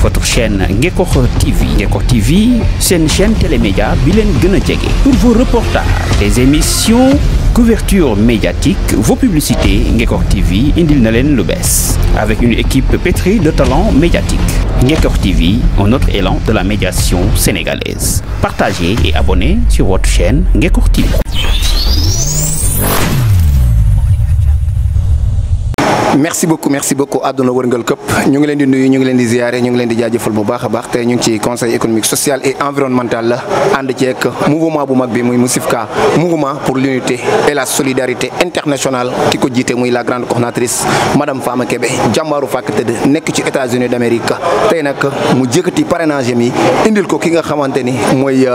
votre chaîne Ngekokh TV. Ngekokh TV, c'est une chaîne télémédia bilen gëna djégé. Pour vos reportages, des émissions, couverture médiatique, vos publicités, Ngekokh TV indil na len lu bess. Avec une équipe pétrie de talents médiatiques. Ngekokh TV, un autre élan de la médiation sénégalaise. Partagez et abonnez sur votre chaîne Ngekokh TV. merci beaucoup àdduna wërngal këpp ñu ngi leen di nuyu ñu ngi leen di ziaré ñu ngi leen di jaajëfal bu baax a baax tey ñu ngi ci conseil économique social et environnemental la ànd ci ak mouvement bu mag bi muy MOUSIFCA, mouvement pour l'unité et la solidarité internationale ki ko jiite muy la grande coordinatrice madame Fama Kébé jàmbaaru fàkk tëdd nekk ci États-Unis d'Amérique tey nag mu jëkkati parrainage mi indil ko ki nga xamante ni mooy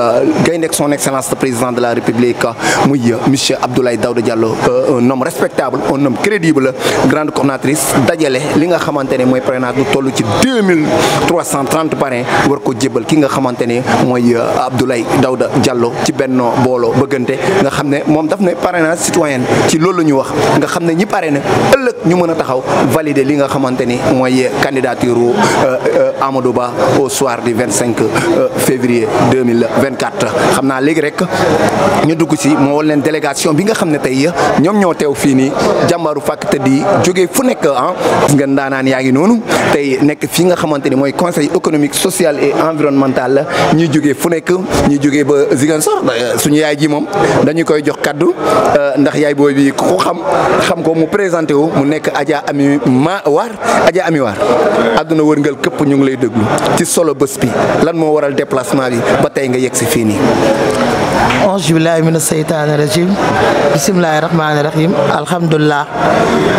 gaynde son excellence le président de la République muy monsieur Abdoulaye Daouda Diallo, un homme respectable, un homme crédible, grande dajale li nga xamante ne mooy parrainage bu toll ci 2330 parrain war ko jébal ki nga xamante ne mooy Abdoulaye Daouda Diallo ci Benno Booloo Bëggante nga xam ne moom daf ne parrainage citoyen ci loolu la ñu wax nga xam ne ñi pare na ëllëg ñu mën a taxaw valider li nga xamante ni mooy candidature Amadou Ba au soir du 25 février 2024 xam naa léegi rek ñu dugg ci moo wal leen délégation bi nga xam ne tey ñoom ñoo teew fii nii jàmbaaru fàkk te di jógee fu nekk gis nga ndaanaan yaa ngi noonu tey nekk fii nga xamante ni mooy conseil économique social et environnemental la ñuy jógee fu nekk ñuy jógee ba Ziguinchor suñu yaay ji moom dañu koy jox kaddu ndax yaay booy bi ku xam ko mu présenté wu mu nekk Adja Ami War àdduna wërngal këpp ñu ngi lay déglu ci solo bés bi lan moo waral déplacement bi ba tey nga yegg si fii nii. auzu billaahi mina seytaani rajiim bismillaahi rahmaani rahiim alhamdulilah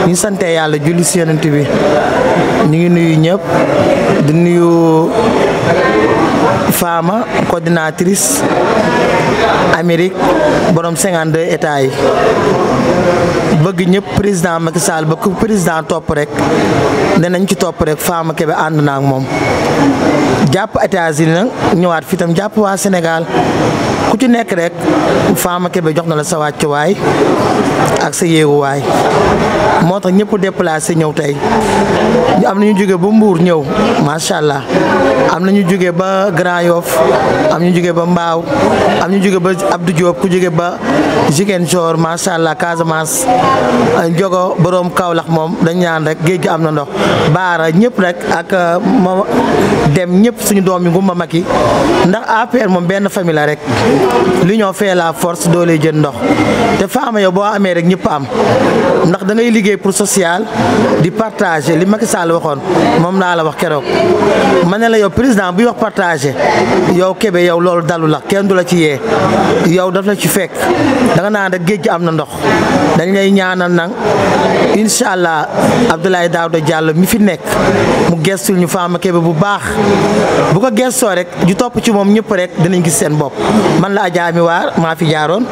ñu sante yàlla julli si yonent bi ñu ngi nuyu ñëpp di nuyu Fama coordinatrice Amérique borom 52 états yi bëgg ñëpp président Macky Sall ba ku président topp rek danañ ci topp rek Fama Kébé ànd na ak moom jàpp États-Unis nag ñëwaat fi tam jàpp waa Sénégal ku ci nekk rek Fama Kébé jox na la sa wàccuwaay ak sa yéeguwaay moo tax ñëpp déplacé ñëw tey am na ñu jóge ba Mbour ñëw macha allah am na ñu jóge ba Grand Yoff am ñu jóge ba Mbaaw am ñu jóge ba Abdou Diop ku jóge ba Ziguinchor macha allah Casamance jogo borom Kaolack moom dañ ñaan rek géej gi am na ndox baara ñëpp rek ak ma dem ñëpp suñu doom yi ngumba mag yi ndax APR moom benn famille la rek l'union fait la force doo lay jën ndox te Fama yow boo amee rek ñëpp am ndax da ngay liggéey pour social di partager li Macky Sall waxoon moom laa la wax keroog ma ne la yow président buy wax partager yow Kébé yow loolu dalu la kenn du la ci yee yow daf la ci fekk da nga naan rek géej gi am na ndox dañ lay ñaanal nag incha allah Abdoulaye Daouda Diallo mi fi nekk mu gestul ñu Fama Kébé bu baax bu ko gestoo rek ju topp ci moom ñëpp rek dinañ gis seen bopp man la Adja Ami War maa fi jaaroon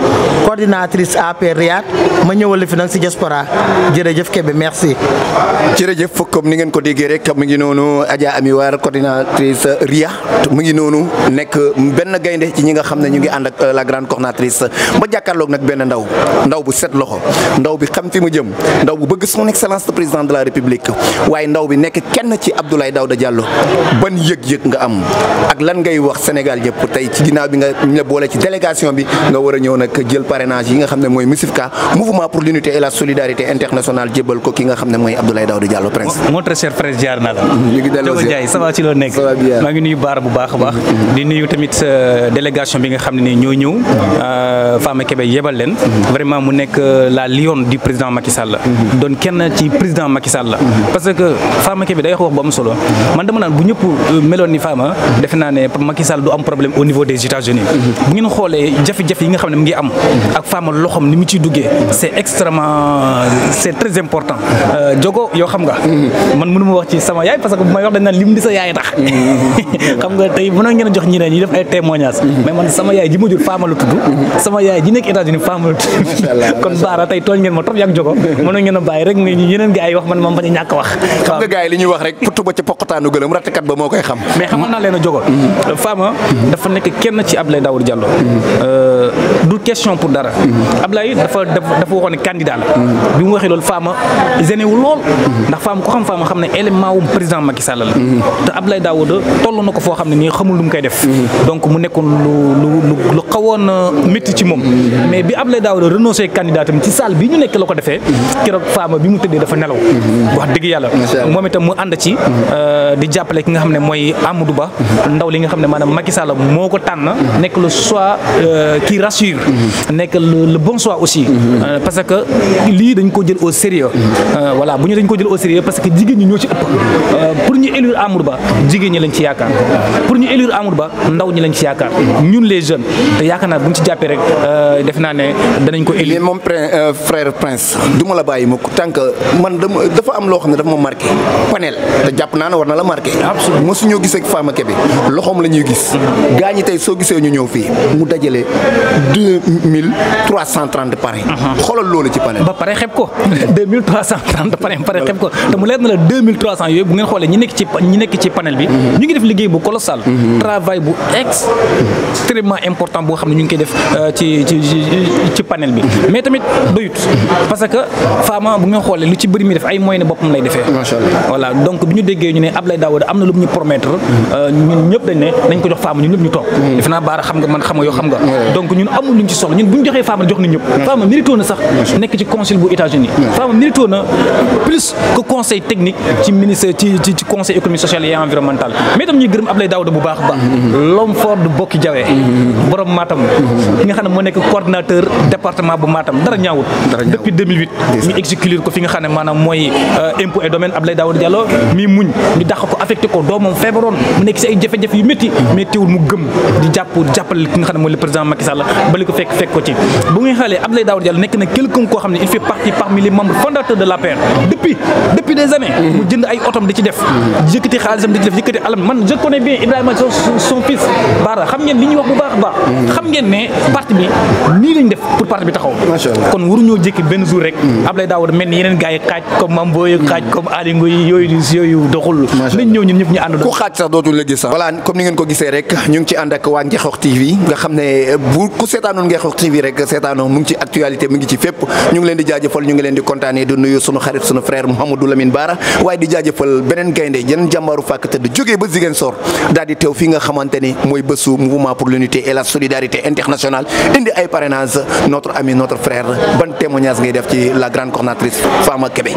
coordinatrice APR Riyad ma ñëwal fi nag si diaspora jërëjëf Kébé merci. jërëjëf comme ni ngeen ko déggee rek mu ngi noonu Adja Ami War coordinatrice Riyad mu ngi noonu nekk benn gaynde ci ñi nga xam ne ñu ngi ànd ak la grande coordinatrice ba jàkkaarloog nag benn ndaw bu set loxo ndaw bi xam fi mu jëm ndaw bu bëgg son excellence le président de la République waaye ndaw bi nekk kenn ci Abdoulaye Daouda Diallo ban yëg-yëg nga am ak lan ngay wax Sénégal yëpp tey ci ginnaaw bi nga ñu la boole ci délégation bi nga war a ñëw nag jël parrainage yi nga xam ne mooy MOUSIFCA, mouvement pour l'unité et la solidarité internationale jébal ko ki nga xam ne mooy Abdoulaye Daouda Diallo prince. mon très cher frère jaar na la. ñu ngi delloo si Ndiaye ça va ci loo nekk. maa ngi nuyu Baara bu baax a baax. di nuyu tamit délégation bi nga xam ne ni ñoo ñëw Fama Kébé yebal leen. vraiment mu nekk la lionne du président Macky Sall. doon kenn ci président Macky Sall. parce que Fama Kébé day wax bu am solo man dama naan bu ñëpp meloon ni Fama defe naa ne Macky Sall du am problème au niveau des États-Unis bu ngeen xoolee jafe-jafe yi nga xam ne mu ngi am ak Fama loxom ni mu ciy duggee c'est très important jogo yoo xam nga man mënu ma wax ci sama yaay parce que bu may wax dañ naan lim di sa yaay tax xam nga tey mënoon ngeen a jox ñeneen ñi def ay témoignages mais man sama yaay ji ma jur Fama la tudd sama yaay ji nekk États-Unis Fama la tudd kon Baara tey tooñ ngeen ma trop yàgg jogo mënoon ngeen a bàyyi rek yeneen gars yi wax man moom bañ a ñàkk wax xam nga gars yi li ñuy wax rek putu ba ca poqataanu gëlëm rattakat ba moo koy xam mais xam naa leen a jogo Fama dafa nekk kenn ci Abdoulaye Daouda Diallo Diallo du question pour dara Ablaye dafa waxoon ne candidat la bi mu waxee loolu Fama gêné wu lool ndax Fama ko xam Fama xam ne élément wu président Macky Sall la te Ablaye Daouda toll na ko foo xam ne nii xamul lu mu koy def donc mu nekkoon lu xawoon métti ci moom mais bi Ablaye Daouda renoncé candidat tamit ci salle bi ñu nekk la ko defee keroog Fama bi mu tëddee dafa nelaw wax dëgg yàlla moom itam mu ànd ci di jàppale ki nga xam ne mooy Amadou Ba ndaw li nga xam ne maanaam Macky Sall moo ko tànn nekk le choix qui rassure nekk le bon choix aussi parce que lii dañ ko jël au sérieux voilà bu ñu dañ ko jël au sérieux parce que jigéen ñi ñoo ci ëpp pour ñu élire Amadou Ba jigéen ñi lañ ci yaakaar pour ñu élire Amadou Ba ndaw ñi lañ ci yaakaar ñun les jeunes te yaakaar naa bu ñu ci jàppee rek def naa ne danañ ko élire. mais moom frère Prince du ma la bàyyi ma tant que man dafa am loo xam ne dafa ma marqué panel te jàpp naa ne war na la marqué. absolument mosuñoo gis ak Fama Kébé loxoom la ñuy gis. gaa ñi tey soo gisee ñu ñëw fii mu dajale 2330 parrain. xoolal loolu ci panel. ba pare xeeb ko 2330 parrain pare xeeb ko te mu leer na la 2300 yooyu bu ngeen xoolee ñi nekk ci panel bi. ñu ngi def liggéey bu colossal. travail bu extrêmement important boo xam ne ñu ngi koy def ci panel bi mais tamit doyut parce que Fama bu ngeen xoolee lu ci bëri mi def ay moyens boppam lay defee. macha allah voilà donc bi ñu déggee ñu ne Ablaye Daouda am na lu mu ñu promettre ñun ñëpp dañ ne nañ ko jox Fama ñun ñëpp ñu toog. defe naa Baara xam nga man xam nga yoo xam nga. donc ñun amul luñ ci soxla ñun bu ñu joxee Fama jox nañ ñëpp. Fama mérito na sax nekk ci conseil bu États-Unis. Fama mérito na plus que conseil technique ci ministère ci conseil économique social et environnemental mais tam ñuy gërëm Ablaye Daouda bu baax a baax. l'homme fort de Bokki Jawee borom Matam ki nga xam ne moo nekk coordinateur département bu Matam dara ñaawut depuis 2008 ñu exécuter ko fi nga xam ne maanaam mooy impôt et domaine Ablaye Daouda Diallo mi muñ ñu dàq ko affecté ko doomam feebaroon mu nekk si ay jafe-jafe yu métti mais teewul mu gëm di jàppale ki nga xam ne mooy le président Macky Sall ba li ko fekk ko ci bu ngay xoolee Ablaye Daouda Diallo nekk na quelqu'un koo xam ne il fait partie parmi les membres fondateurs de l'APR depuis des années mu jënd ay otom di ci def yëkkati xaalisam di ci def yëkkati alam man je connais bien Ibrahima son fils Bara xam ngeen li ñuy wax bu baax a baax xam ngeen ne parti bi nii lañ def pour parti bi taxaw kon waruñoo jékki benn jour rek Ablaye Daouda mel ni yeneen gars yi xaaj comme Mame Boye xaaj comme Aly Ngouille yooyu doxul nañ ñëw ñun ñëpp ñu ànd ku xaaj sax dootul la gis sax voilà comme ni ngeen ko gisee rek ñu ngi ci ànd ak waa Ngexox TV nga xam ne bu ku seetaanoon Ngexox TV rek seetaanoon mu ngi ci actualité mu ngi ci fépp ñu ngi leen di jaajëfal ñu ngi leen di kontaanee di nuyu sunu xarit sunu frère Mouhamadou Lamine Bara waaye di jaajëfal beneen gaynde yeneen jàmbaaru fàkk tëdd jógee ba Ziguinchor daal di teew fi nga xamante ni mooy bésu mouvement pour l'unité et la solidarité internationale indi ay parrainage notre ami notre frère ban témoignage ngay def ci la grande coordinatrice Fama Kébé.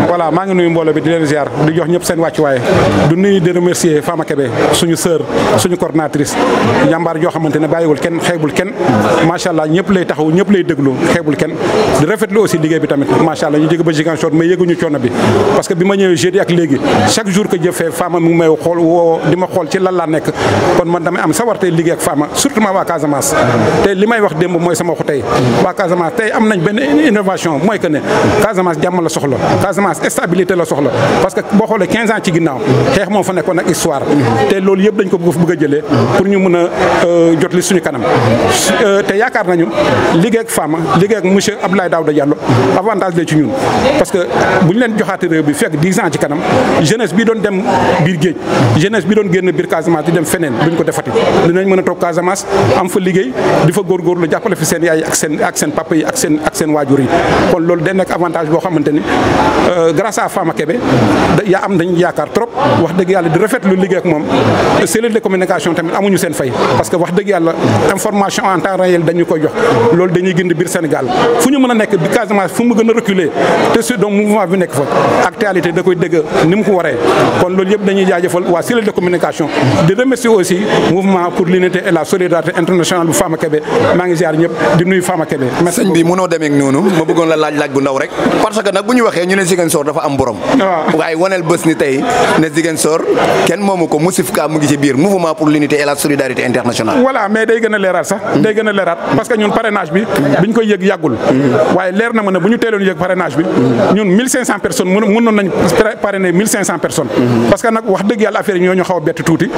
voilà maa ngi nuyu mbooloo bi di leen ziar di jox ñëpp seen wàccuwaay du nuyu di remercier Fama Kébé suñu sœur suñu coordinatrice jàmbaar joo xamante ne bàyyiwul kenn xeebul kenn macha allah ñëpp lay taxaw ñëpp lay déglu xeebul kenn di rafetlu aussi liggéey bi tamit macha allah ñu jóge ba Ziguinchor mais yëguñu coono bi parce que bi ma ñëwee jeudi ak léegi chaque jour que jëfee Fama mu ngi may xool woo di ma xool ci lan laa nekk kon man damay am sawarte liggéey ak Fama surtout waa Casamance te li may wax démb mooy sama waxu tey waa Casamance tey am nañ benn innovation mooy que ne Casamance jàmm la soxla Casamance stabilité la soxla parce que boo xoolee 15 ans ci ginnaaw xeex moo fa nekkoon ak histoire te loolu yëpp dañ ko bëgg a jëlee pour ñu mën a jot li suñu kanam te yaakaar nañu liggéey ak Fama liggéey ak monsieur Abdoulaye Daouda Diallo avantage la ci ñun parce que bu ñu leen joxaate réew bi fekk 10 ans ci kanam jeunesse bi doon dem biir géej jeunesse bi doon génn biir Casamance di dem feneen duñ ko defati dinañ mën a toog Casamance am fa liggéey di fa góorgóorlu jàppale fi seen yaay ak seen papa yi ak seen waajur yi kon loolu day nekk avantage boo xamante ni grâce à Fama Kébé dañ yaakaar trop wax dëgg yàlla di rafetlu liggéey ak moom cellule de communication tamit amuñu seen fay parce que wax dëgg yàlla information en temps réel dañu koy jox loolu dañuy gën biir Sénégal fu ñu mën a nekk bi Casamance fu mu gën a reculer te su donc mouvement bi nekk fa actualité da koy dëgg ni mu ko waree kon loolu yëpp dañuy jaajëfal waa cellule de communication di remercier aussi mouvement pour l'unité et la solidarité internationale bu Fama Kébé maa ngi ziar ñëpp di nuyu Fama Kébé. sëñ bi mënoo demee ak noonu ma bëggoon la laaj bu ndaw rek parce que nag bu ñu waxee ñu ne Ziguinchor dafa am borom. waaye waneel bés ni tey ne Ziguinchor kenn moomu ko Mousif Ka mu ngi ci biir mouvement pour l'unité et la solidarité internationale. voilà mais day gën a leeraat sax day gën a leeraat parce que ñun parrainage bi biñ koy yëg yàggul waaye leer na ma ne bu ñu teeloon yëg parrainage bi ñun 1500 personnes mënoon nañ parrainer 1500 personnes parce que nag wax dëgg yàlla affaire yi ñoo ñu xaw a bett tuuti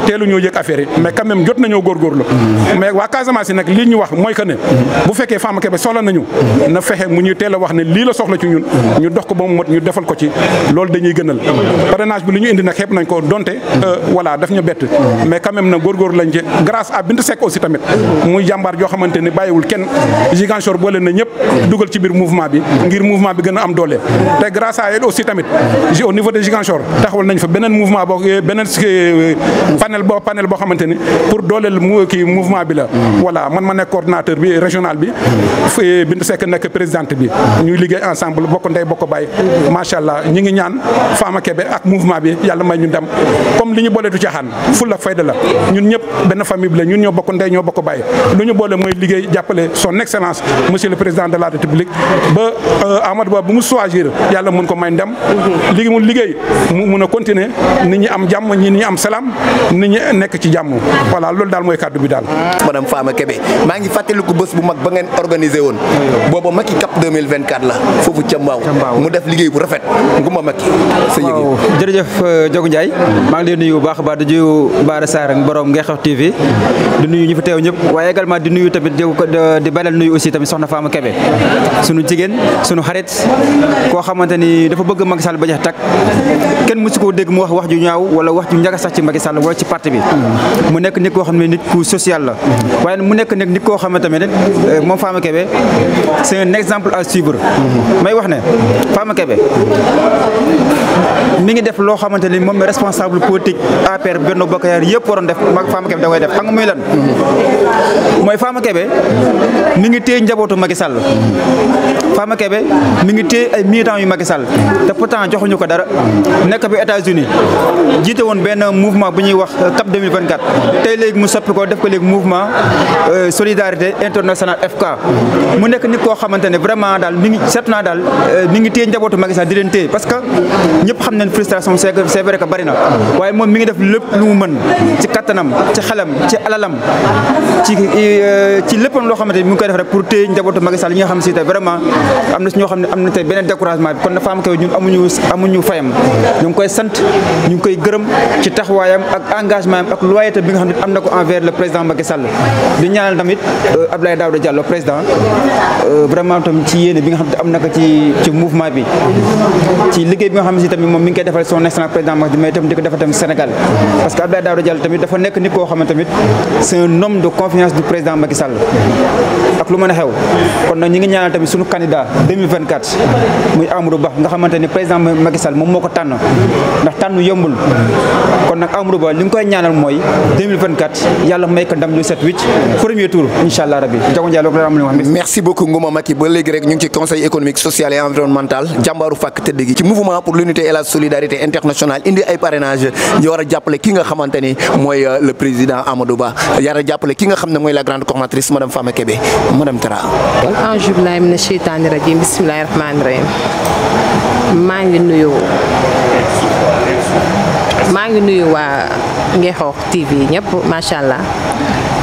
teelu ñoo yëg affaire yi mais quand même jot nañoo góorgóorlu mais waa Casamance yi nag lii ñu wax mooy que ne bu fekkee Fama Kébé soxla nañu na fexe mu ñuy teel a wax ne lii la soxla ci ñun ñu dox ko ba mu mot ñu defal ko ci loolu dañuy gënal parrainage bi lu ñu indi nag xeeb nañ ko donte voilà daf ñu bett mais quand même na góorgóorlu lañ ci grâce à Bintou Seck aussi tamit muy jàmbaar joo xamante ne bàyyiwul kenn Ziguinchor boole na ñëpp dugal ci biir mouvement bi ngir mouvement bi gën a am doole te grâce à elle aussi tamit au niveau de Ziguinchor taxawal nañ fa beneen mouvement boo beneen panel boo xamante ni pour dooleel mouvement bi la voilà man ma nekk coordinateur bi régional bi Bintou Seck nekk présidente bi ñuy liggéey ensemble bokk ndey bokk baay macha allah ñi ngi ñaan Fama Kébé ak mouvement bi yàlla may ñu dem comme li ñu boole du caaxaan ful la fayda la ñun ñëpp benn famille bi la ñun ñoo bokk ndey ñoo bokk baay lu ñu boole mooy liggéey jàppale son excellence monsieur le président de la république ba Amadou Ba bu mu choisir yàlla mën ko may ndam liggéey mu mun a continuer nit ñi am jàmm nit ñi am salaam nit ñi nekk ci jàmm voilà loolu daal mooy kàddu bi daal. madame Fama Kébé maa ngi fàttaliku bés bu mag ba ngeen organisé woon booba Macky Cap 2024 la foofu ca Mbao mu def liggéey bu rafet nguma Macky sa yëg jërëjëf Diogo Ndiaye maa ngi leen nuyu bu baax a baax di nuyu Bara Sarr ak borom Ngexox TV di nuyu ñu fi teew ñëpp waaye également di nuyu tamit di balal nuyu aussi tamit soxna Fama Kébé sunu jigéen sunu xarit koo xamante ni dafa bëgg Macky Sall ba jeex tak kenn mësu koo dégg mu wax ju ñaaw wala wax ju njaga sax ci Macky Sall wala ci parti bi mu nekk nit koo xam ne nit ku social la waaye mu nekk nit koo xam ne tamit moom Fama Kébé c'est un exemple à suivre may wax ne Fama Kébé mi ngi def loo xamante ni moom responsable politique APR Benno Bokk Yaakaar yëpp waroon def Fama Kébé da koy def xam nga muy lan mooy Fama Kébé mi ngi téye njabootu Macky Sall Fama Kébé mi ngi téye ay militants yu Macky Sall te pourtant joxuñu ko dara nekk bi États-Unis jiite woon benn mouvement bu ñuy wax CAP 2024 tey léegi mu soppi ko def ko léegi mouvement solidarité internationale FK mu nekk nit koo xamante ne vraiment daal mi ngi seet naa daal mi ngi téye njabootu Macky Sall di leen téye parce que ñëpp xam nañ frustration c'est vrai que bari na waaye moom mi ngi def lépp lu mu mën ci kattanam ci xelam ci alalam ci léppam loo xamante ni mi ngi koy def rek pour téye njabootu Macky Sall yi nga xam si tey vraiment am na si ñoo xam ne am na tey beneen découragement bi kon na Fama Kébé ñun amuñu fayam ñu ngi koy sant ñu ngi koy gërëm ci taxawaayam ak engagement am ak loyauté bi nga xam ne am na ko envers le président Macky Sall di ñaanal tamit Abdoulaye Daouda Diallo président vraiment tamit ci yéene bi nga xam ne am na ko ci mouvement bi ci liggéey bi nga xam ne si tamit moom mi ngi koy defal son excellence président Macky mais tamit di ko defal tamit Sénégal parce que Abdoulaye Daouda Diallo tamit dafa nekk nit koo xam ne tamit c'est un homme de confiance du président Macky Sall ak lu mën a xew kon nag ñi ngi ñaanal tamit suñu candidat 2024 muy Amadou Ba nga xamante ni président Macky Sall moom moo ko tànn ndax tànn yombul kon nag Amadou Ba li nga koy ñaanal mooy 2024 yàlla may ko ndam lu set wicc premier tour incha allah rabbi Diogo Ndiaye loolu la am lu wax. merci beaucoup Ngouma Macky ba léegi rek ñu ngi ci conseil économique social et environnemental jàmbaaru fàkk tëdd gi ci mouvement pour l'unité et la solidarité internationale indi ay parrainage ñu war a jàppale ki nga xamante ni mooy le président Amadou Ba yara jàppale ki nga xam ne mooy la grande coordinatrice madame Fama Kébé madame Tara. auzu billaahi mina sheytaani rajiim bismillaahi rahmaani rahiim maa ngi nuyu waa Ngexox TV ñëpp macha allah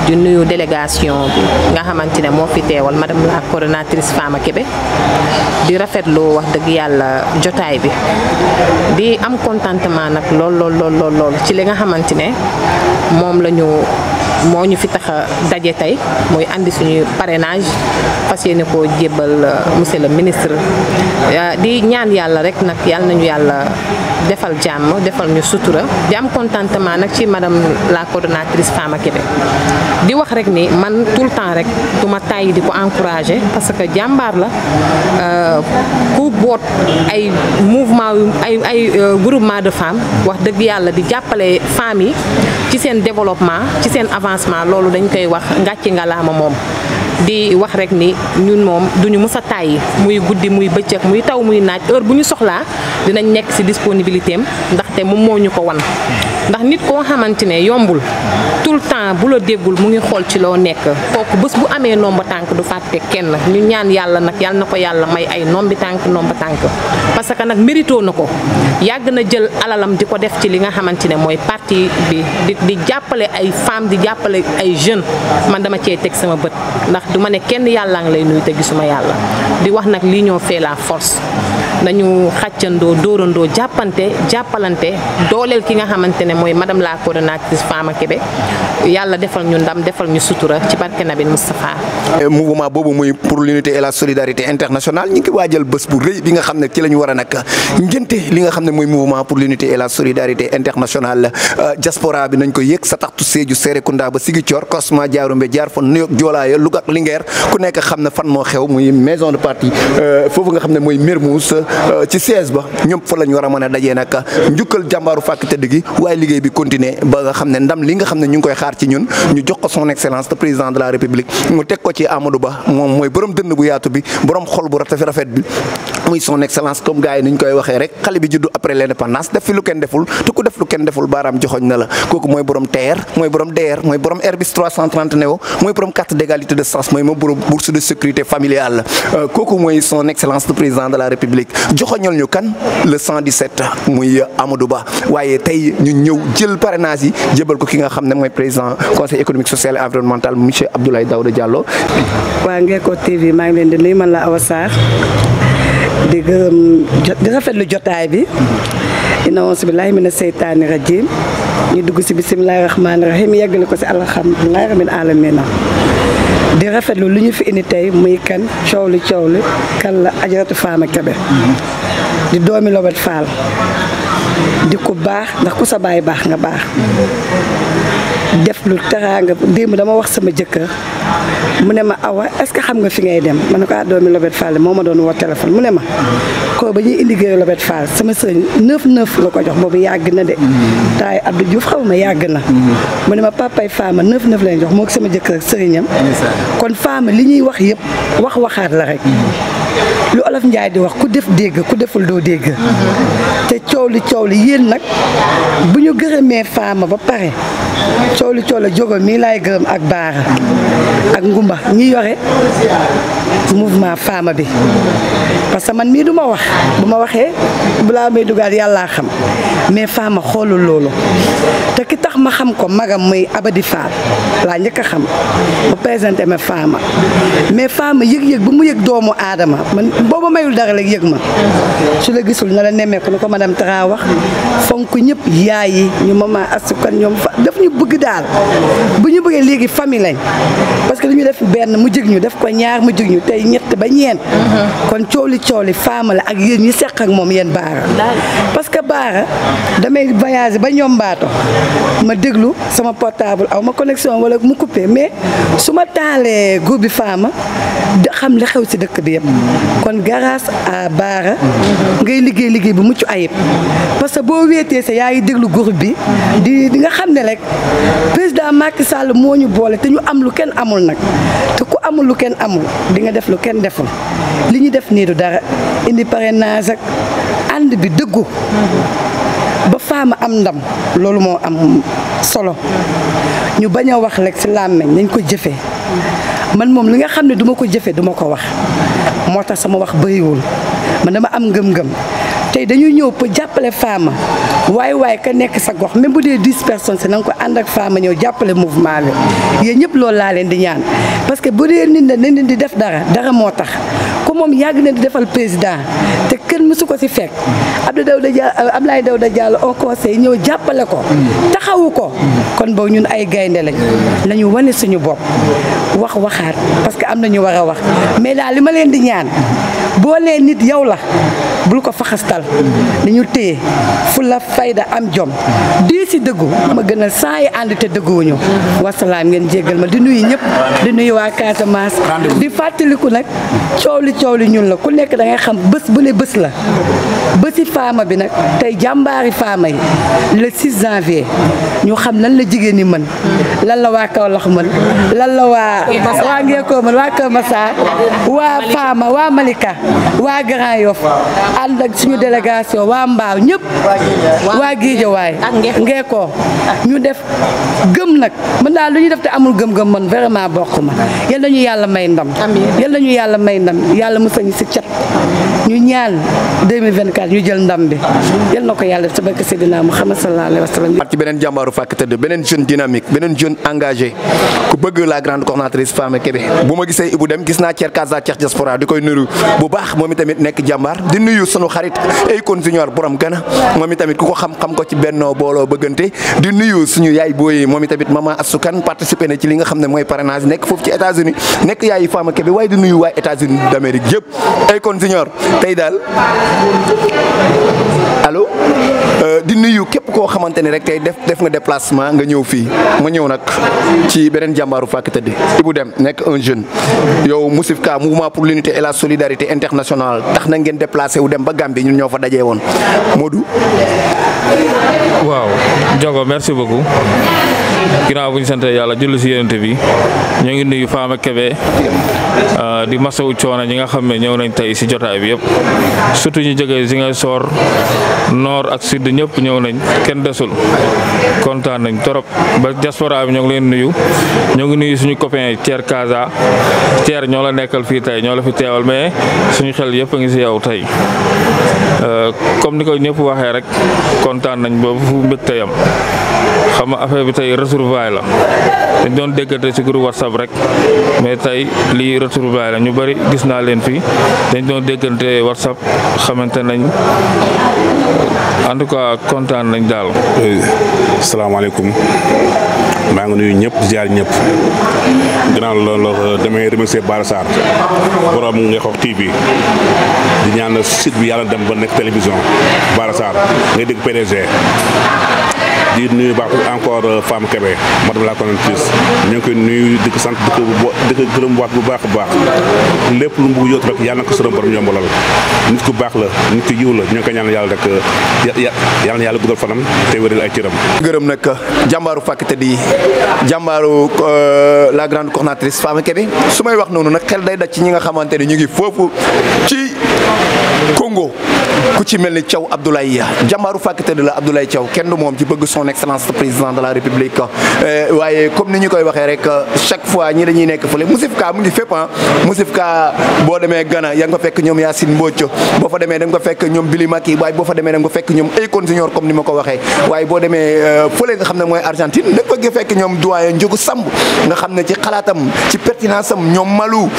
di nuyu délégation bi nga xamante ne moo fi teewal madame la coordonnatrice Fama Kébé di rafetlu wax dëgg yàlla jotaay bi di am contentement nag lool ci li nga xamante ne moom la ñu moo ñu fi tax a daje tey muy andi suñu parrainage fas yéene koo jébbal monsieur le ministre di ñaan yàlla rek nag yàlla nañu yàlla defal jàmm defal ñu sutura di am contentement nag ci madame la coordonnatrice Fama Kébé di wax rek ni man tout le temps rek du ma tàyyi di ko encourager parce que jàmbaar la ku boot ay mouvement ay groupement de femmes wax dëgg yàlla di jàppale femmes yi ci seen développement ci seen avancement loolu dañ koy wax ngàcci ngalaama moom di wax rek ni ñun moom duñu mës a tàyyi muy guddi muy bëccëg muy taw muy naaj heure bu ñu soxlaa dinañ nekk ci disponibilité am ndaxte moom moo ñu ko wan ndax nit koo xamante ne yombul tout le temps bu la déggul mu ngi xool ci loo nekk kooku bés bu amee nomba tànk du fàtte kenn ñu ñaan yàlla nag yàlla na ko yàlla may ay nomba tànk parce que nag mérito na ko yàgg na jël alalam di ko def ci li nga xamante ne mooy parti bi di jàppale ay femmes di jàppale ay jeunes man dama cee teg sama bët ndax du ma ne kenn yàllaa ngi lay nuyu te gisuma yàlla di wax nag l'union fait la force nañu xàccandoo dóorandoo jàppalante dooleel ki nga xamante ne ne mooy madame la coordonnatrice Fama Kébé yàlla defal ñu ndam defal ñu sutura ci barke Nabi Moustapha. mouvement boobu muy pour l'unité et la solidarité internationale ñu ngi waajal bés bu rëy bi nga xam ne ci la ñu war a nag ngénte li nga xam ne mooy mouvement pour l'unité et la solidarité internationale diaspora bi nañ ko yëg sa taxtu Sédhiou Serekunda ba Ziguinchor Kosma Diaroumbe jaar fa New York Joolaya Louga ak Linguère ku nekk xam ne fan moo xew muy maison de parti foofu nga xam ne mooy Mermoz ci siège ba ñoom fa la ñu war a mën a dajee nag njukkal jàmbaaru fàkk tëdd gi waaye liggéey bi continuer ba nga xam ne ndam li nga xam ne ñu ngi koy xaar ci ñun ñu jox ko son excellence le président de la république mu teg ko ci Amadou Ba moom mooy borom dënn bu yaatu bi borom xol bu rafet bi muy son excellence comme gars yi ni ñu koy waxee rek xale bi juddu après l'indépendance def fi lu kenn deful te ku def lu kenn deful baaraam joxoñ na la kooku mooy borom TER mooy borom DER mooy borom Airbus 330 Neo mooy borom carte d'égalité de chance mooy borom bourse de sécurité familiale kooku mooy son excellence le président de la république joxoñal ñu kan le 117 muy Amadou Ba waaye tey ñu ñëw jël parrainage yi jébal ko ki nga xam ne mooy président conseil économique social et environnemental monsieur Abdoulaye Daouda Diallo. waa Ngeko TV maa ngi leen di nuyu man la Awa Sarr di gërëm di rafetlu jotaay bi inauzu billahi mina seytaani rajim ñu dugg si bisimilahi rahmaani rahim yeggale ko si alhamdulilahi rabbil alamin di rafetlu lu ñu fi indi tey muy kan coow li kan la Ajaratu Fama Kébé di doomi Lobet Fall di ku baax ndax ku sa baay baax nga baax def lu teraanga démb dama wax sama jëkkër mu ne ma Awa est-ce que xam nga fi ngay dem ma ne ko doomi Lobet Fall moo ma doon woo téléphone mu ne ma ko ba ñuy indi géej Lobet Fall sama sëriñ 9 la ko jox boobu yàgg na de taay Abdou Diouf xaw ma yàgg na mu ne ma papay Fama 9 lañ jox moo ko sama jëkkër sëriñam kon Fama li ñuy wax yëpp waxaat la rek lu Olof Njaay di wax ku def dégg ku deful doo dégg te coow li yéen nag bu ñu gërëmee Fama ba pare coow li jógo mii laay gërëm ak Baara ak Ngumba ñi yore mouvement Fama bi parce que man mii du ma wax bu ma waxee balaa may dugaat yàllaa xam mais Fama xoolul loolu te ki tax ma xam ko magam muy Abadi Fall laa njëkk a xam mu présenté ma Fama mais Fama yëg-yëg bu mu yëg doomu aadama man booba mayul dara rek yëg ma su la gisul na la nemmeeku ni ko madame Tra wax fonk ñëpp yaay yi ñu mama asukan ñoom daf ñu bëgg daal bu ñu bëggee léegi famille lañ parce que dañu def benn mu jëg ñu def ko ñaar mu jëg ñu tey ñett ba ñeent kon coow li Fama la ak yéen ñi seq ak moom yéen Baara parce que Baara damay voyager ba ñoom mbaato ma déglu sama portable aw ma connexion wala mu coupé mais su ma taalee groupe bi Fama da xam li xew si dëkk bi yëpp kon grâce à Baara ngay liggéey bu mucc ayib parce que boo wéetee sa yaa ngi déglu groupe bi di nga xam ne rek président Macky Sall moo ñu boole te ñu am lu kenn amul nag te ku amul lu kenn amul di nga def lu kenn deful li ñu def nii du dara indi parrainage ak ànd bi dëggu ba Fama am ndam loolu moo am solo ñu bañ a wax rek ci làmmeñ nañ ko jëfee man moom li nga xam ne duma ko jëfee duma ko wax moo tax sama wax bëriwul man dama am ngëm-ngëm tey dañuy ñëw pour jàppale Fama waaye ka nekk sa gox même bu dee 10 personnes si na nga ko ànd ak Fama ñëw jàppale mouvement bi yéen ñëpp loolu laa leen di ñaan parce que bu dee nit na leen di def dara moo tax ko moom yàgg na di defal président te kenn mësu ko si fekk Abdoulaye Daouda Diallo au conseil ñëw jàppale ko taxawu ko kon boobu ñun ay gaynde lañu wane suñu bopp waxaat parce que am na ñu war a wax mais daal li ma leen di ñaan boo leen nit yow la bul ko faxastal dañu téye fu la fayda am jom di si dëggu ma gënal saa yi ànd te dëgguwuñu wasalaam ngeen jéggal ma di nuyu ñëpp di nuyu waa Casamance di fàttaliku nag coow li ñun la ku nekk da ngay xam bés bu ne bés la bési Fama bi nag tey jàmbaari Fama yi le 6 janvier ñu xam lan la jigéen ñi mën lan la waa Kaolack mën lan la waa Ngeko mën waa Kër Massar waa Fama waa Malika waa Grand Yoff ànd ak suñu délégation waa Mbaaw ñëpp waa Guédiawaye Ngeko ñu def gëm nag mën daal lu ñu def te amul gëm-gëm man vraiment bokk ma yal nañu yàlla may ndam yàlla musal ñu si cat ñu ñaan 2024 ñu jël ndam bi yal na ko yàlla def ci barke Seydina Muhammad sallallahu alayhi wa sallam. ci beneen jàmbaaru fàkk tëdd beneen jeune dynamique beneen jeune engagé ku bëgg la grande coordonnatrice Fama Kébé bu ma gisee Ibou Dem gis naa Thier Casa Thier Diaspora di koy nuyu bu baax moom itamit nekk jàmbaar di nuyu nuyu sunu xarit Akon Junior borom Gana moom itamit ku ko xam ko ci Benno Booloo Bëggante di nuyu suñu yaay booy moom itamit Mama Assou Kane participé na ci li nga xam ne mooy parrainage nekk foofu ci États-Unis nekk yaayu Fama Kébé waaye di nuyu waa États-Unis d'Amérique yëpp Akon Junior tey daal allo di nuyu képp koo xamante ne rek tey def nga déplacement nga ñëw fii ma ñëw nag ci beneen jàmbaaru fàkk tëdd Ibou Deme nekk un jeune yow Mousifka mouvement pour l'unité et la solidarité internationale tax na ngeen déplacé wu dem ba Gambie ñun ñoo fa dajee woon Modou. waaw Diogo merci beaucoup ginnaaw bu ñu sant yàlla julli si yonent bi ñoo ngi nuyu Fama Kébé di masawu coono ñi nga xam ne ñëw nañ tey si jotaay bi yëpp surtout ñu jógee Ziguinchor nord ak sud ñëpp ñëw nañ kenn desul kontaan nañ trop ba diaspora bi ñoo ngi leen nuyu ñoo ngi nuyu suñu copain Thier Kaza Thier ñoo la nekkal fii tey ñoo la fi teewal mais suñu xel yëpp a ngi si yow tey comme ni ko ñëpp waxee rek kontaan nañ ba fu mbégte yam xam nga affaire bi tey retrouvaille la dañ doon déggante ci groupe WhatsApp rek mais tey lii retrouvaille la ñu bëri gis naa leen fii dañ doon déggante WhatsApp xamante nañ en tout cas kontaan nañ daal. salaamaaleykum maa ngi nuyu ñëpp ziar ñëpp gannaaw loolu damay remercier Bara Sarr borom Ngexox TV di ñaan site bi yàlla dem ba nekk télévision Bara Sarr ngay dégg PDG. di nuyu baax encore Fama Kébé madame la coordinatrice ñu ngi koy nuyu di ko sant di ko gërëm waat bu baax a baax lépp lu mu bëgg yóot rek yàlla na ko sërëm borom yombalal nit ku baax la nit ku yiw la ñu ngi koy ñaanal yàlla rek yàlla na yàlla guddal fanam te wéral ay cëram. gërëm nag jàmbaaru fàkkte di jàmbaaru la grande coordinatrice Fama Kébé su may wax noonu nag xel day daj ci ñi nga xamante ne ñu ngi foofu ci Congo ku ci mel ni Thiaw Abdoulaye jàmbaaru fàkkte la Abdoulaye Thiaw kenn du moom ci bëgg son excellence le président de la république waaye comme ni ñu koy waxee rek chaque fois ñi dañuy nekk fële Mousifka mu ngi fépp Mousifka boo demee Ghana yaa nga fa fekk ñoom Yacine Mbodj boo fa demee da nga ko fekk ñoom Billy Maki waaye boo fa demee da nga ko fekk ñoom Akon Junior comme ni ma ko waxee waaye boo demee fële nga xam ne mooy Argentine da nga fa fekk ñoom doyen Ndiogou Samb nga xam ne ci xalaatam ci pertinence am ñoom Malou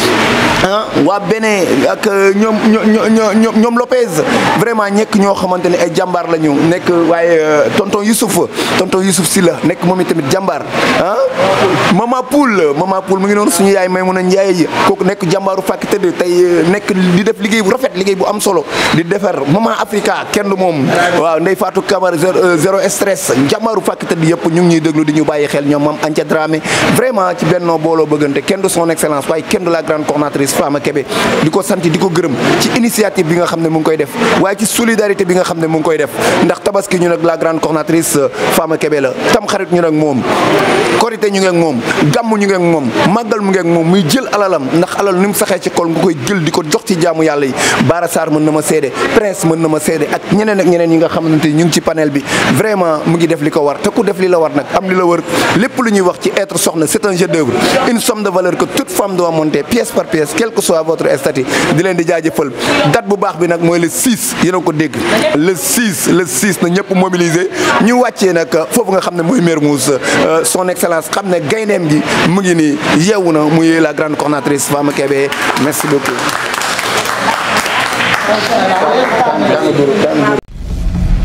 waa Bénin ak ñoom Lopez vraiment ñekk ñoo xamante ne ay jàmbaar la ñu nekk waaye tonton Youssouf Sylla nekk moom itamit jàmbaar Mama Poul mu ngi noonu suñu yaay Maymuna Ndiaye kooku nekk jàmbaaru fàkk tëdd tey nekk di def liggéey bu rafet liggéey bu am solo di defar Maman Africa kenn du moom waaw Ndeye Fatou Camara zéro stress jàmbaaru fàkk tëdd yëpp ñu ngi ñuy déglu di ñu bàyyi xel ñoom Mame Antia Dramé vraiment ci Benno Booloo Bëggante kenn du son excellence waaye kenn du la grande coordinatrice Fama Kébé di ko sant di ko gërëm ci initiative bi nga xam ne mu ngi koy def waaye ci solidarité bi nga xam ne mu ngi koy def ndax tabaski ñu nag la grande coordinatrice Fama Kébé la tam xarit ñu nag moom korité ñu ngi ak moom gàmm ñu ngi ak moom màggal mu ngi ak moom muy jël alalam ndax alal ni mu saxee ci kol nga koy jël di ko jox ci jaamu yàlla yi Bara Sarr mën na ma seede Prince mën na ma seede ak ñeneen yi nga xamante ñu ngi ci panel bi vraiment mu ngi def li ko war te ku def li la war nag am li la wër lépp lu ñuy wax ci être soxna c'est un jeu d'œuvre une somme de valeur que toute femme doit monter pièce par pièce quel que soit votre statut di leen di jaajëfal date bu baax bi nag mooy le 6 yéen a ko dégg le 6 na ñëpp mobiliser ñu wàccee nag foofu nga xam ne mooy Mermoz son excellence xam ne gayndeem gi mu ngi nii yeewu na muy la grande coordinatrice Fama Kébé merci beaucoup.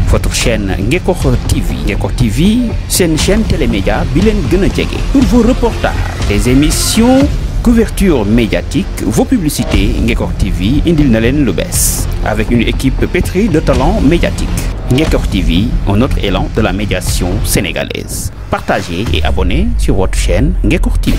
Votre chaîne Ngekokh TV. Ngekokh TV, c'est une chaîne télémédia bilen gëna jege. Pour vos reportages, des émissions, couverture médiatique, vos publicités, Ngekokh TV indil na len lu bess. Avec une équipe pétrie de talents médiatiques. Ngekokh TV, un autre élan de la médiation sénégalaise. Partagez et abonnez sur votre chaîne Ngekokh TV.